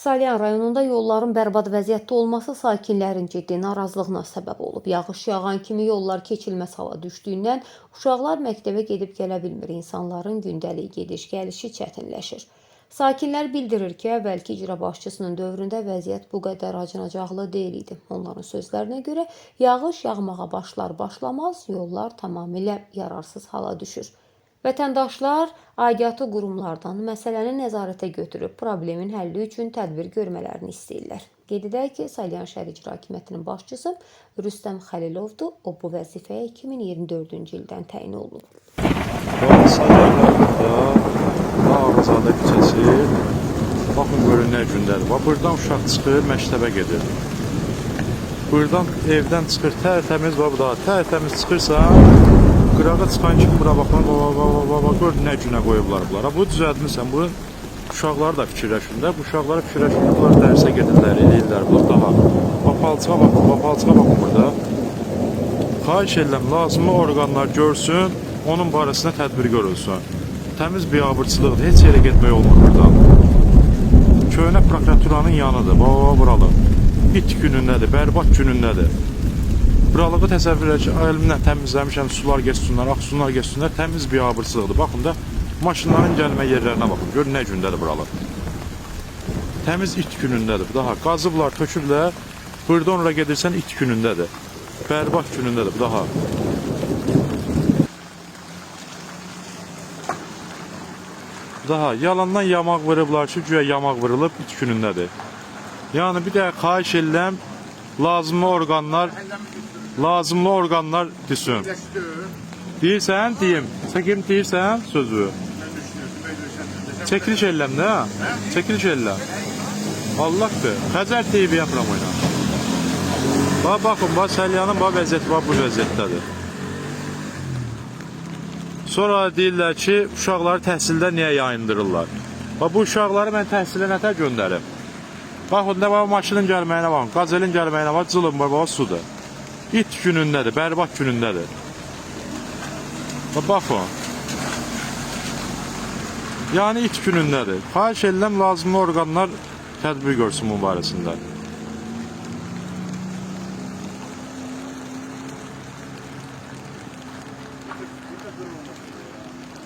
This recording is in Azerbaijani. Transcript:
Salyan rayonunda yolların bərbad vəziyyətdə olması sakinlərin ciddi narazılığına səbəb olub. Yağış yağan kimi yollar keçilməz hala düşdüyündən uşaqlar məktəbə gedib gələ bilmir. İnsanların gündəlik gediş-gəlişi çətinləşir. Sakinlər bildirir ki, əvvəlki icra başçısının dövründə vəziyyət bu qədər acınacaqlı deyil idi. Onların sözlərinə görə yağış yağmağa başlar başlamaz yollar tamamilə yararsız hala düşür. Vətəndaşlar aidiyyatı qurumlardan məsələni nəzarətə götürüb problemin həlli üçün tədbir görmələrini istəyirlər. Qeyd edək ki, Salyan şəhər İcra Hakimiyyətinin başçısı Rüstəm Xəlilovdur. O bu vəzifəyə 2024-cü ildən təyin olunub. Bax, Salyan rayonunda Ağazadə küçəsi. Baxın görün nə gündədir. Bax, buradan uşaq çıxır, məktəbə gedir. Buradan evdən çıxır, tərtəmiz, bax bu da tərtəmiz çıxırsan, qırağa çıxan kimi bura baxın, bax, bax, bax, bax, bax, gör nə günə qoyublar bunlara. Bu düzəltmisən, bu uşaqları da fikirləşin də, bu uşaqları fikirləşin də, bunlar dərsə gedirlər, eləyirlər, bunlar daha. Bax, palçığa baxın, bax, palçığa baxın burada. Xahiş edirəm, lazımlı orqanlar görsün, onun barəsində tədbir görülsün. Təmiz biabırçılıqdır, heç yerə getmək olmur buradan. Köhnə prokuraturanın yanıdır, baba buralı. İt günündədir, bərbad günündədir. Buralığı təsəvvür elə ki, əlimlə təmizləmişəm, sular getsinlər, axsınlar getsinlər, təmiz biabırçılıqdır. Baxın da, maşınların gəlmə yerlərinə baxın, gör nə gündədir buralı. Təmiz it günündədir. Daha qazıblar, töküblər. Buradan ora gedirsən it günündədir. Bərbad günündədir bu daha. Daha yalandan yamaq vurublar ki, güya yamaq vurulub it günündədir. Yəni bir də xahiş edirəm, lazımlı orqanlar lazımlı orqanlar desin. Deyirsən, deyim. Çəkim deyirsən sözü. Çəkiliş eləm də. Çəkiliş eləm. Allah be. Xəzər TV yapıram oyna. Bax baxın, bax Səlyanın bax vəziyyəti bax bu vəziyyətdədir. Sonra deyirlər ki, uşaqları təhsildə niyə yayındırırlar? Bax bu uşaqları mən təhsilə nətər göndərim? Baxın da bax maşının gəlməyinə baxın, qazelin gəlməyinə bax, cılın var, bax sudur. İt günündədir, bərbad günündədir. Bax baxın. Yəni it günündədir. Xahiş edirəm lazımlı orqanlar tədbir görsün bu barəsində.